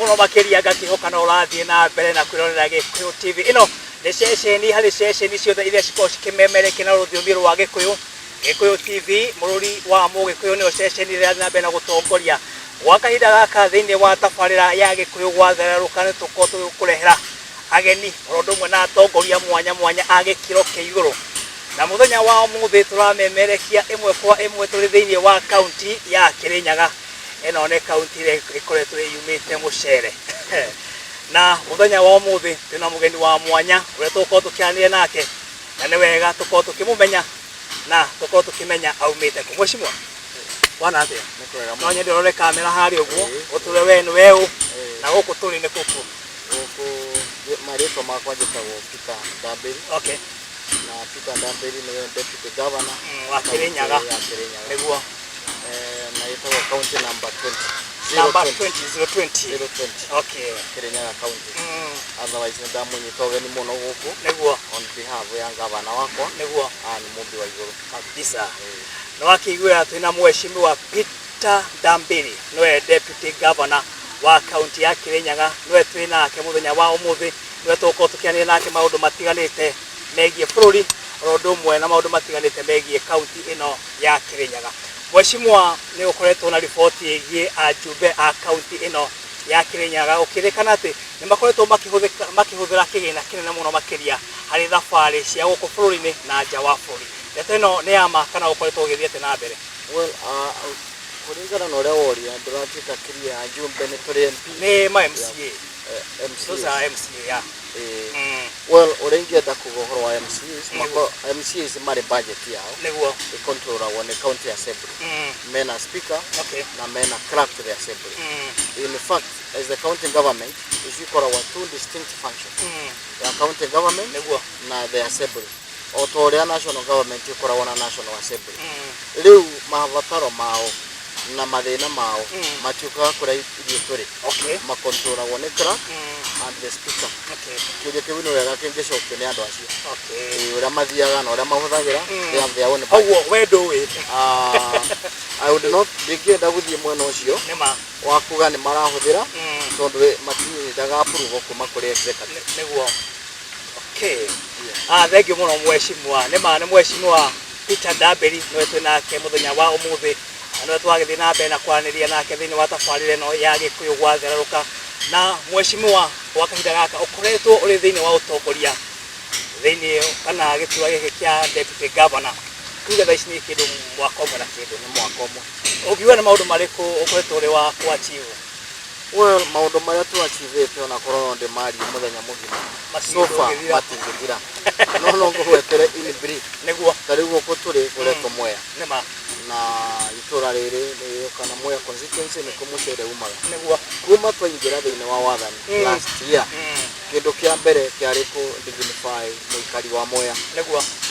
Mũno makĩria ngakĩhoka no ũrathiĩ na mbere na kwĩrorera Gĩkũyũ TV. Ĩno nĩ ceceni harĩ ceceni ciothe iria cikoragwo cikĩmemerekia na rũthiomi rwa Gĩkũyũ. Gĩkũyũ TV, mũrũri wa Mũgĩkũyũ, nĩyo ceceni ĩrĩa ĩrathiĩ na mbere na gũtongoria gwa kahinda gaka thĩinĩ wa tabarĩra ya Gĩkũyũ gwathererũka. Nĩ tũkorwo tũgĩkũrehera ageni oro ũndũ ũmwe na atongoria mwanya mwanya a gĩkĩro kĩa igũrũ. Na mũthenya wa ũmũthĩ tũramemerekia ĩmwe kwa ĩmwe tũrĩ thĩinĩ wa kaunti ya Kĩrĩnyaga. Ĩno nĩ kaunti ĩrĩa ĩkoretwo ĩyumĩte mũcere. Na mũthenya wa ũmũthĩ twĩna mũgeni wa mwanya ũrĩa tũgũkorwo tũkĩaranĩria nake, na nĩ wega tũkorwo tũkĩmũmenya na tũkorwo tũkĩmenya aumĩte kũ. Mheshimiwa, bwana atĩa? Nĩ kwega. No nyende ũrore kamera harĩa ũguo, ũtwĩre we nĩ we ũ na gũkũ tũrĩ nĩ kũkũ. Gũkũ marĩtwa makwa njĩtagwo Peter Ndambĩri. Na Peter Ndambĩri nĩwe deputy governor wa Kĩrĩnyaga. Ya Kĩrĩnyaga. Na ĩtagwo county number 20. Number 20, 020. 020. Kĩrĩnyaga county. Otherwise nĩ ndamũnyita ũgeni mũno gũkũ on behalf ya gavana wakwa Ann Mũmbi wa Igũrũ. Kabisa. Nĩ wakĩiguĩra twĩna mheshimiwa Peter Ndambĩri, nĩwe deputy governor wa kaunti ya Kĩrĩnyaga, nĩwe twĩ nake mũthenya wa ũmũthĩ, nĩwe tũgũkorwo tũkĩaranĩria nake maũndũ matiganĩte megiĩ bũrũri oro ũndũ ũmwe na maũndũ matiganĩte megiĩ kaunti ĩno ya Kĩrĩnyaga. Mheshimiwa, nĩ ũkoretwo na riboti ĩgiĩ ajumbe a kaunti ĩno ya Kĩrĩnyaga, gũkĩrĩkana atĩ nĩ makoretwo makĩhũthĩra kĩgĩna kĩnene mũno makĩria harĩ thabarĩ cia gũkũ bũrũri-inĩ na nja wa bũrũri. Ndeto ĩno nĩ ya ma kana ũkoretwo ũgĩthiĩ atĩa na mbere? Well, kũringana na ũrĩa woria, ndũratuĩka clear ajumbe nĩ tũrĩ MP. Nĩ ma MCA. MCAs. Those are MCA, yeah. Well, ũrĩa ingĩenda kuga ũhoro wa MCAs, MCAs marĩ budget yao ĩkontrolagwo nĩ county assembly. Mena speaker na mena clerk to the assembly. In fact, as the county government, icio ikoragwo two distinct functions, ya county government na the assembly, o ta ũrĩa national government ĩkoragwo na national assembly. Rĩu mabataro mao na mathĩna mao matiũkaga kũrĩa ithuĩ tũrĩ, makontrolagwo nĩ clerk and the speaker. Kĩũria kĩu nĩ wega kĩngĩcokio nĩ andũ acio. Ĩĩ, ũrĩa mathiaga na ũrĩa mahũthagĩra, they have their own budget. Koguo we ndũĩ? Ah, I would not, ndingĩenda gũthiĩ mwena ũcio Nĩ ma. Wa kuga nĩ marahũthĩra, tondũ matinyiitaga approval kuma kũrĩ executive. Nĩguo. Okay. Ah, thank you mũno mheshimiwa. Nĩ ma, nĩ mheshimiwa Peter Ndambĩri nĩwe twĩ nake mũthenya wa ũmũthĩ. Na nĩwe twagĩthiĩ na mbere na kwaranĩria nake thĩinĩ wa tabarĩra ĩno ya Gĩkũyũ gwathererũka. Na mheshimiwa, gwa kahinda gaka ũkoretwo ũrĩ thĩinĩ wa ũtongoria thĩinĩ kana gĩturwa gĩkĩ kĩa deputy governor. Tuge thaa ici nĩ kĩndũ mwaka ũmwe na kĩndũ. Nĩ mwaka ũmwe. Ũngiuga nĩ maũndũ marĩkũ ũkoretwo ũrĩ wa kũ achieve? Well, maũndũ marĩa tũ achievĩte, ona korwo no ndĩmarie mũthenya mũgima, so far Matingĩthira. Matingĩthira, no ngũgwetere in brief. Ta rĩu gũkũ tũrĩ kũretwo Mwea, Nĩ ma. Na itũra rĩrĩ nĩ kana Mwea constituency nĩkuo mũcere umaga. Kuma twaingĩra thĩinĩ wa wathani last year, kĩndũ kĩa mbere kĩarĩ kũ dignify mũikari wa Mwea,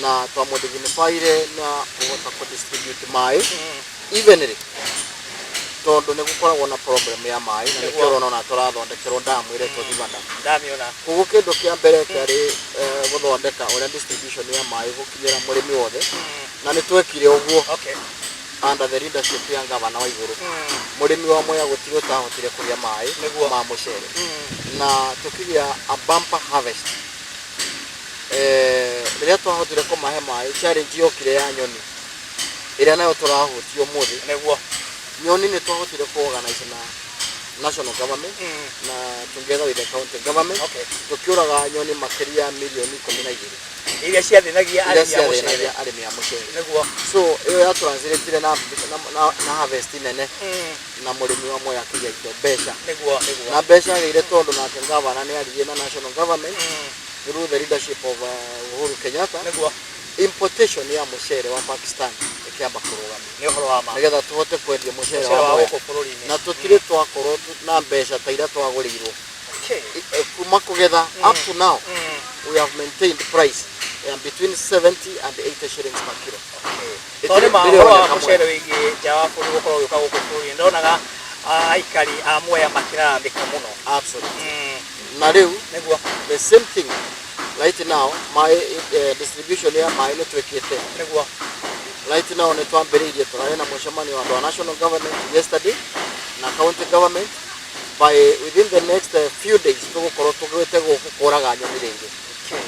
na twamũ-dignifyire na kũhota kũ distribute maĩ evenly, tondũ nĩ gũkoragwo na problem ya maĩ, na nĩkĩo ũrona ona tũrathondekerwo damu ĩretwo Thiba Dam. Ndamĩona. Koguo kĩndũ kĩa mbere kĩarĩ gũthondeka ũrĩa distribution ya maĩ gũkinyĩra mũrĩmi wothe, na nĩ twekire ũguo under the leadership ya gavana wa Igũrũ. Mũrĩmi wa Mwea gũtirĩ ũtahotire kũgĩa maĩ ma mũcere, na tũkĩgĩa a bumper harvest. Rĩrĩa twahotire kũmahe maĩ, challenge yokire ya nyoni ĩrĩa nayo tũrahutia ũmũthĩ. Nyoni nĩ twahotire kũ organize na national government na together with the county government, tũkĩũraga nyoni makĩria ya mirioni 12 iria ciathĩnagia iria arĩmi a mũcere. Ciathĩnagia arĩmi a mũcere. So ĩyo ya translate na harvest nene, na mũrĩmi wa Mwea akĩgĩa indo mbeca. Nĩguo nĩguo Na mbeca agĩire tondũ nake gavana nĩ aririe na national government through the leadership of Uhuru Kenyatta, importation ya mũcere wa Pakistan ĩkĩamba kũrũgamio, Nĩ ũhoro wa ma. Nĩgetha tũhote kwendia mũcere mũcere wa wa Mwea gũkũ bũrũri-inĩ. Na tũtirĩ twakorwo na mbeca ta iria twagũrĩirwo. Kuma kũgetha up to now, we have maintained price ya between 70 and 80 shillings per kilo. Tondũ nĩ ma Ndĩrĩ ũhoro wa oneka. Mũcere wĩgiĩ nja wa bũrũri gũkorwo ũgĩũka gũkũ bũrũri-inĩ, ndonaga aikari a Mwea makĩraramĩka mũno. Absolutely. Na rĩu the same thing right now, maĩ, distribution ya maĩ nĩ twĩkĩte. Right now nĩ twambĩrĩirie, tũrarĩ na mũcemanio wa andũ a national government yesterday na county government. By within the next few days tũgũkorwo tũgĩte gũkũ kũraga nyoni rĩngĩ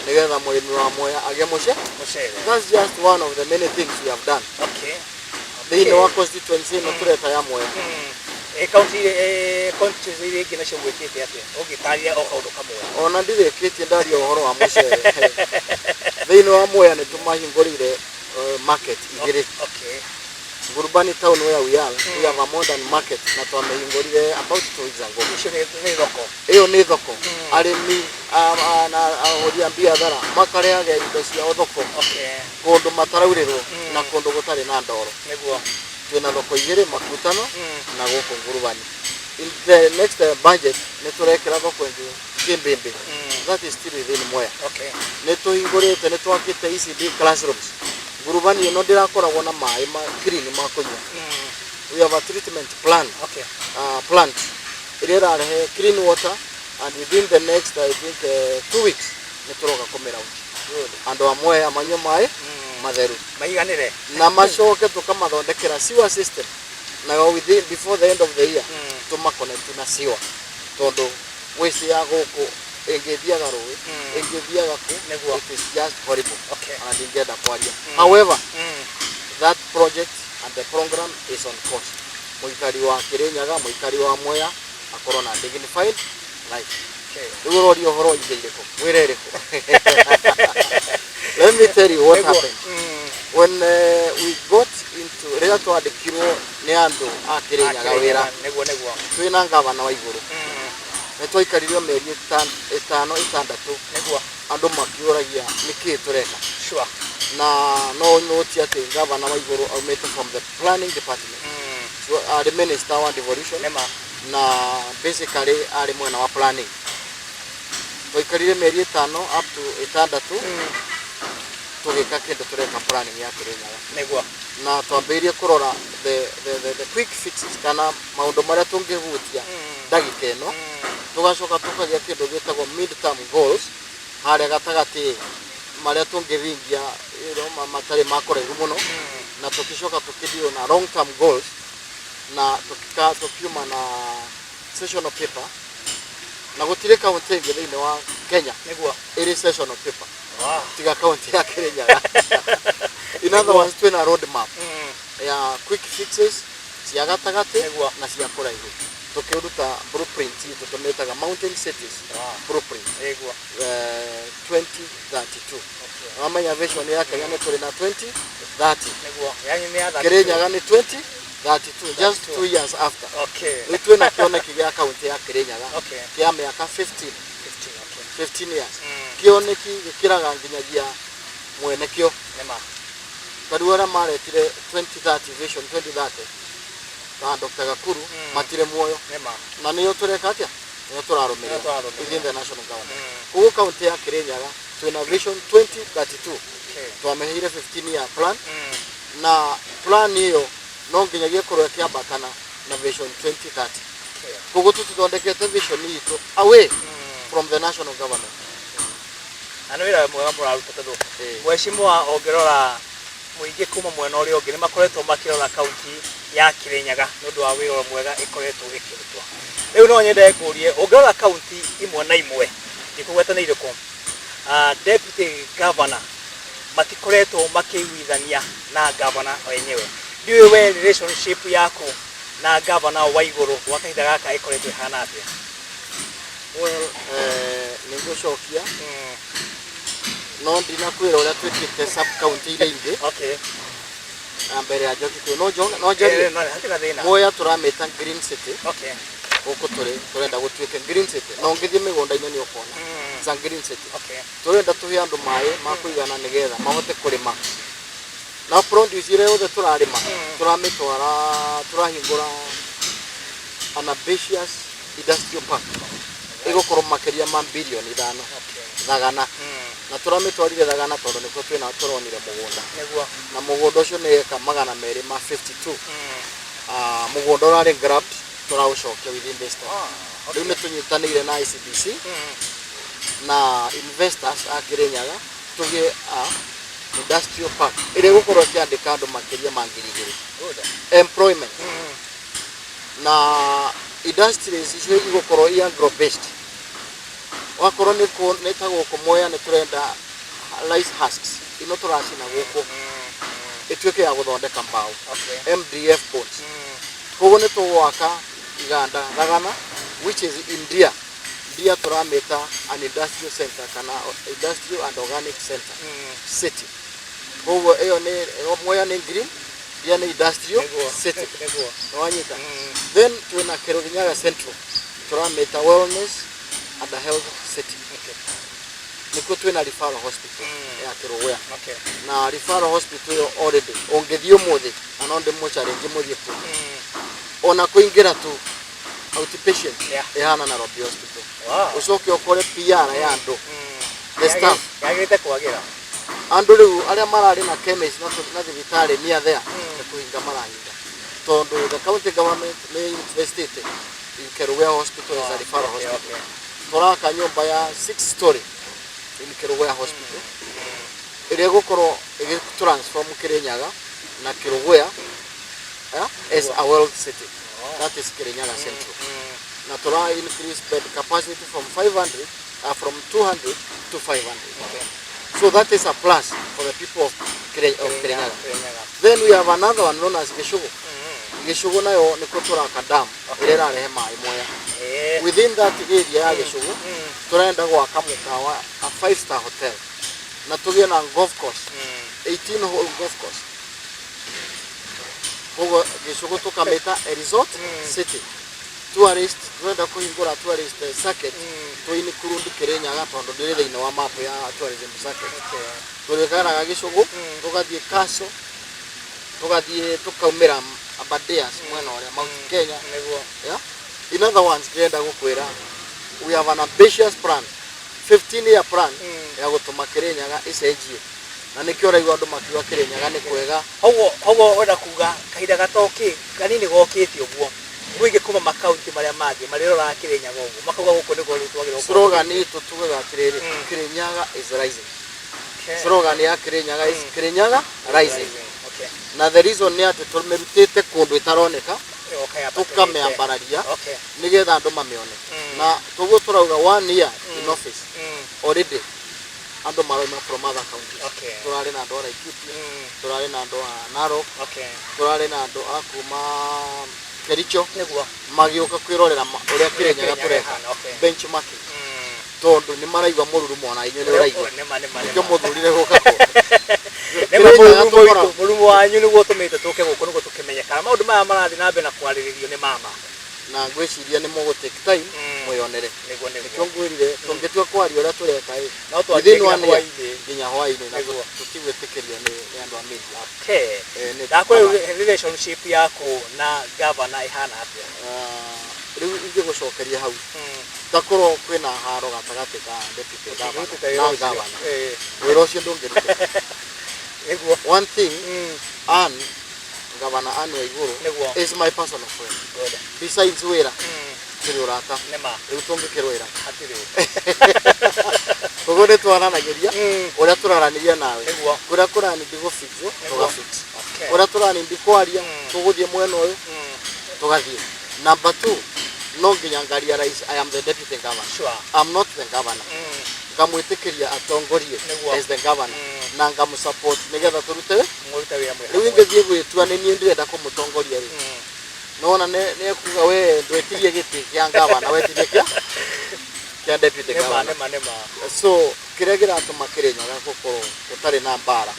nĩgetha mũrĩmi wa Mwea agĩe mũce. Mũcere. That's just one of the many things we have done thĩinĩ wa constituency ĩno tũreta ya Mwea. Ĩ kaunti, ĩ constituency iria ingĩ nacio mwĩkĩte atĩa? Ũngĩtarĩria o kaũndũ kamwe. Ona ndirĩkĩtie ndaria ũhoro wa mũcere. Thĩinĩ wa Mwea nĩ tũmahingũrĩire market igĩrĩ. Ngurubani town where we are, we have a modern market na twamĩhingũrire about 2 weeks ago. Icio nĩ thoko. Ĩyo nĩ thoko. Arĩmi na ahũri a biathara makarehage indo ciao thoko kũndũ mataraurĩrwo na kũndũ gũtarĩ na ndoro. Twĩna thoko igĩrĩ, Makutano na gũkũ Ngurubani. In the next budget nĩ tũrekĩra thoko ĩngĩ Kĩmbĩmbĩ. That is still within Mwea. Nĩ tũhingũrĩte, nĩ twakĩte ECD classrooms. Ngurubani ĩno ndĩrakoragwo na maĩ ma clean ma kũnyua. We have a treatment plan plant ĩrĩa ĩrarehe clean water, and within the next, I think, 2 weeks nĩ tũroka kũmĩlaunch. Andũ a Mwea manyue maĩ matheru. Maiganĩre. Na macoke tũkamathondekera sewer system nayo within, before the end of the year, tũmaconnect na sewer, tondũ waste ya gũkũ ĩngĩthiaga rũĩ, ĩngĩthiaga kũ. It is just horrible. Ona ndingĩenda kwaria. However, that project and the program is on course. Mũikari wa Kĩrĩnyaga, mũikari wa Mwea akorwo na dignified life. Rĩu ũroria ũhoro wa indo irĩkũ, wĩra ĩrĩkũ? Let me tell you what happened when we got into, rĩrĩa twandĩkirwo nĩ andũ a Kĩrĩnyaga wĩra. Nĩguo nĩguo. Twĩna ngavana wa igũrũ, nĩ twaikaririo mĩeri 5, 6, andũ makĩũragia nĩkĩĩ tũreka. Na no noti atĩ ngavana wa igũrũ aumĩte from the planning department. So arĩ minister wa devolution Nĩma. Na basically arĩ mwena wa planning. Twaikarire mĩeri 5 up to 6 tũgĩka kĩndũ tũreka planning ya Kĩrĩnyaga. Na twambĩrĩirie kũrora the quick fixes kana maũndũ marĩa tũngĩhutia ndagĩka ĩno. Tũgacoka tũkagĩa kĩndũ gĩtagwo mid term goals, harĩa gatagatĩ marĩa tũngĩringia matarĩ ma kũraihu mũno. Na tũgĩcoka tũkĩdeal na long term goals na tũkiuma na sessional paper, na gũtirĩ kaunti ĩngĩ thĩinĩ wa Kenya ĩrĩ sessional paper tiga kaunti ya Kĩrĩnyaga. In other words, twĩna road map ya quick fixes, cia gatagatĩ na cia kũraihu. Tũkĩruta blueprint itũ tũmĩtaga Mountain Cities Blueprint 2032. Wamenya vision ya Kenya nĩ tũrĩ na 2030. Nĩguo. Yanyu nĩ ya 32. Kĩrĩnyaga nĩ 2032, just 2 years after. Rĩu twĩna kĩoneki gĩa kaunti ya Kĩrĩnyaga kĩa mĩaka 15. 15, okay. 15 years. Kĩoneki gĩkĩraga nginyagia mwene kĩo. Nĩma. Ta rĩu arĩa maretire 2030, vision 2030, ta Dr. Gakuru, matirĩ muoyo. Nĩma. Na nĩyo tũreka atĩa, nĩyo tũrarũmĩrĩra Nĩyo tũrarũmĩrĩra. within the national government. Koguo kaunti ya Kĩrĩnyaga twĩna vision 2032. Twamĩheire 15 year plan, na plan ĩyo no nginyagia ĩkorwo ĩkĩambatana na vision 2030. Koguo tũtithondekete vision itũ away from the national government. Na nĩ wĩra mwega mũraruta, tondũ mheshimiwa, ũngĩrora mũingĩ kuma mwena ũrĩa ũngĩ nĩ makoretwo makĩrora kaunti ya Kĩrĩnyaga nĩ ũndũ wa wĩra mwega ĩkoretwo ĩkĩrutwo. Rĩu no nyende ngũrie, ũngĩrora kaunti imwe na imwe, ndikũgweta nĩ irĩkũ, deputy governor matikoretwo makĩiguithania na governor wenyewe. Ndiũĩ we relationship yaku na governor wa igũrũ gwa kahinda gaka ĩkoretwo ĩhana atĩa? Well, nĩ ngũcokia, no ndinakwĩra ũrĩa twĩkĩte sub county iria ingĩ. Na mbere ya njoki kwĩ no njarie. No hatirĩ thĩna. Mwea tũramĩta green city. Gũkũ tũrĩ tũrenda gũtuĩke green city, na ũngĩthiĩ mĩgũnda-inĩ nĩ ũkuona it's a green city. Tũrenda tũhe andũ maĩ ma kũigana nĩgetha mahote kũrĩma, na produce ĩrĩa yothe tũrarĩma tũramĩtwara, tũrahingũra an ambitious industrial park ĩgũkorwo makĩria ma birioni 5 Thagana. Na tũramĩtwarire Thagana tondũ nĩkuo twĩna tũronire mũgũnda. Na mũgũnda ũcio nĩ eka 252. Ah, mũgũnda ũrarĩ grabbed, tũraũcokia within this time. Rĩu nĩ tũnyitanĩire na ICBC na investors a Kĩrĩnyaga tũgĩe a industrial park ĩrĩa ĩgũkorwo ĩkĩandĩka andũ makĩria ma 2,000. Employment. Na Industries icio igũkorwo i agro based. Wakorwo nĩ nĩ ta gũkũ Mwea nĩ tũrenda rice husks ino tũracina gũkũ ĩtuĩke ya gũthondeka mbaũ, MDF boards. Koguo nĩ tũgwaka iganda Thagana, which is India. Ndia tũramĩta an industrial center kana industrial and organic center city. Koguo ĩyo nĩ Mwea nĩ green, Ndia nĩ industrial city. Nĩwanyita? Then twĩna Kirinyaga Central, tũramĩta wellness and health city. Nĩkuo twĩna referral hospital ya Kĩrũgũya. Na referral hospital ĩyo already ũngĩthiĩ ũmũthĩ, na no ndĩmũ challenge mũthiĩ kuo, ona kũingĩra tu outpatient ĩhana Nairobi Hospital. Ũcoke ũkore PR ya andũ, the staff. Yagĩrĩte kwagĩra. Andũ rĩu arĩa mararĩ na chemist na thibitarĩ near there nĩ kũhinga marahinga, tondũ the county government nĩ investite in Kerugoya Hospital as a referral hospital. Tũraka nyũmba ya six story in Kerugoya Hospital ĩrĩa ĩgũkorwo ĩgĩ transform Kirinyaga na Kerugoya, yeah, as a world city. That is Kirinyaga Central. Na tura increase bed capacity from 500, from 200 to 500. So that is a plus for the people of Kirinyaga. Kirinyaga. Then we have another one known as Gichugu. Gichugu nayo nĩkuo tũraka dam ĩrĩa ĩrarehe maĩ Mwea. Within that area ya Gichugu tũrenda gwaka mũkawa, a five star hotel, na tũgĩe na golf course, 18 hole golf course. Koguo Gichugu tũkamĩta a resort city. Tourist, turenda kũhingũra tourist circuit tũ include Kirinyaga, tondũ ndĩrĩ thĩinĩ wa map ya tourism circuit. Tũrĩkaraga Gichugu, tũgathiĩ Castle, tũgathiĩ tũkaumĩra Aberdares mwena ũrĩa Mount Kenya. Yeah? In other words, ndĩrenda gũkwĩra we have an ambitious plan, 15 year plan ya gũtũma Kirinyaga ĩcenjie, na nĩkĩo ũraigua andũ makiuga Kirinyaga nĩ kwega. Hoguo wenda kuga kahinda gatoki kanini gokĩte ũguo, mũingĩ kuma makaunti marĩa mangĩ marĩroraga Kirinyaga ũguo makauga gũkũ nĩkuo rĩu twagĩrĩirwo gũkorwo. Slogan itũ tugaga atĩrĩrĩ, "Kirinyaga is rising." Slogan ya Kirinyaga is "Kirinyaga rising". Na the reason nĩ atĩ tũmĩrutĩte kũndũ ĩtaroneka, tũkamĩambararia nĩgetha andũ mamĩone. Na toguo tũrauga one year in office, already andũ marauma from other counties. Tũrarĩ na andũ a Laikipia, tũrarĩ na andũ a Narok, tũrarĩ na andũ a kuma Kericho magĩũka kwĩrorera ũrĩa Kirinyaga tũreka, benchmarking, tondũ nĩ maraigua mũrurumo, ona inyuĩ nĩ ũraigua. Nĩma nĩma. Nĩkĩo mũthurire gũka kũ Nĩma. Kirinyaga mũrurumo tũkoragwo Mũrurumo wanyu nĩguo ũtũmĩte tũke gũkũ nĩguo tũkĩmenye kana maũndũ maya marathiĩ na mbere na kwarĩrĩrio nĩ mama. Na ngwĩciria nĩ mũgũ take time mwĩyonere. Nĩkĩo ngwĩrire tũngĩtua kwaria ũrĩa tũreka ĩ, No twanjie within nginya one year, hwaĩ-inĩ. Nginya hwaĩ-inĩ, na tũtigwĩtĩkĩrio nĩ andũ a media. Ndakwĩra, relationship yaku na governor ĩhana atĩa? Ah, rĩu ingĩgũcokeria hau, takorwo kwĩna haro gatagatĩ ka deputy governor Ũkĩrutĩte wĩra na ũcio. governor, wĩra ũcio ndũngĩrutĩka. One thing, Ann, Governor Ann Waiguru is my personal friend. Besides wĩra, tũrĩ ũrata. Rĩu tũngĩkĩrwĩra Hatirĩ. Koguo nĩ twaranagĩria ũrĩa tũraranĩria nawe. Kũrĩa kũranindi gũfixwo, tũgafix. Ũrĩa tũranindi kwaria, tũgũthiĩ mwena ũyũ, tũgathiĩ. Number two, no nginya ngarealize I am the deputy governor. I'm not the governor. Ngamwĩtĩkĩria atongorie as the governor na ngamũsupport nĩgetha tũrute Mũrute wĩra mwĩ Rĩu hamwe. Ingĩthiĩ gwĩtua nĩ niĩ ndĩrenda kũmũtongoria rĩ, nona nĩ ekuga we ndwetirie gĩtĩ kĩa gavana, wetirie kĩa deputy governor. Nĩma nĩma. So kĩrĩa kĩratũma Kĩrĩnyaga gũkorwo gũtarĩ na mbara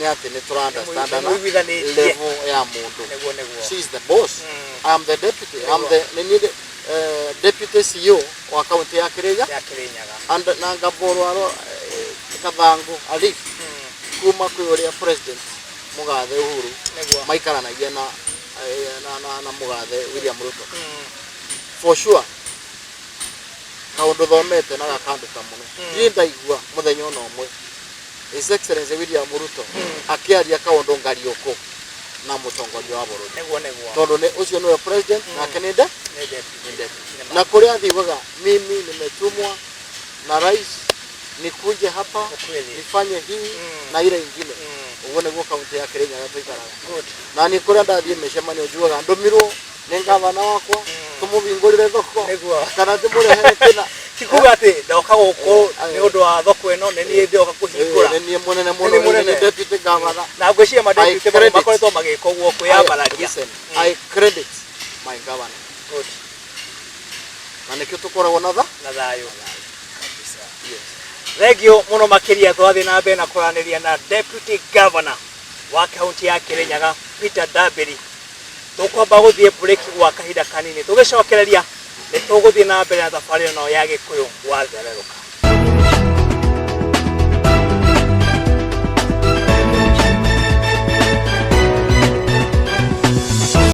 nĩ atĩ nĩ tũra understandana Nĩmũiguithanĩtie. level ya mũndũ. Nĩguo nĩguo. She is the boss. I am the deputy. I'm the nĩ niĩ deputy CEO wa kaunti ya Kĩrĩnya Ya Kĩrĩnyaga. And na ngaborwo kathangu alif kuma kwĩ ũrĩa President Mũgathe Uhuru maikaranagia na Mũgathe William Ruto. For sure, kaũndũ thomete na gakanduta mũno, ndirĩ ndaigua mũthenya ona ũmwe His Excellency William Ruto akĩaria kaũndũ ngariũkũ na mũtongoria wa bũrũri, Nĩguo nĩguo. Tondũ nĩ ũcio nĩwe president, nake nĩ Nĩ deputy. Nĩ deputy. Nĩma. Na kũrĩa athiaga, "Mimi nimetumwa na rais nikuje hapa nifanye hii na ile ingine." Ũguo nĩguo kaunti ya Kĩrĩnyaga tũikaraga. Na niĩ kũrĩa ndathiĩ mĩcemanio njugaga ndũmirwo nĩ gavana wakwa. Tũmũhingũrĩre thoko Nĩguo. kana ndĩmũrehere kĩna. Ti kuga atĩ ndoka gũkũ Eh, nĩ ũndũ wa thoko ĩno, nĩ niĩ ndĩroka kũhingũra. Nĩ niĩ mũnene mũno. Nĩ niĩ mũnene. Nĩ niĩ deputy governor. Na ngwĩciria ma deputy I credit. makoretwo magĩka ũguo kwĩyambararia. Listen, I credit my governor. Good. Na nĩkĩo tũkoragwo na tha Na thayũ. Kabisa. Yes. Thengio mũno makĩria. Twathiĩ na mbere na kũranĩria na deputy governor wa kaunti ya Kirinyaga, Peter Ndambiri. Tũkwamba gũthiĩ break gwa kahinda kanini, tũgĩcokereria nĩ tũgũthiĩ na mbere na thabarĩ ĩno ya Gĩkũyũ gwathererũka.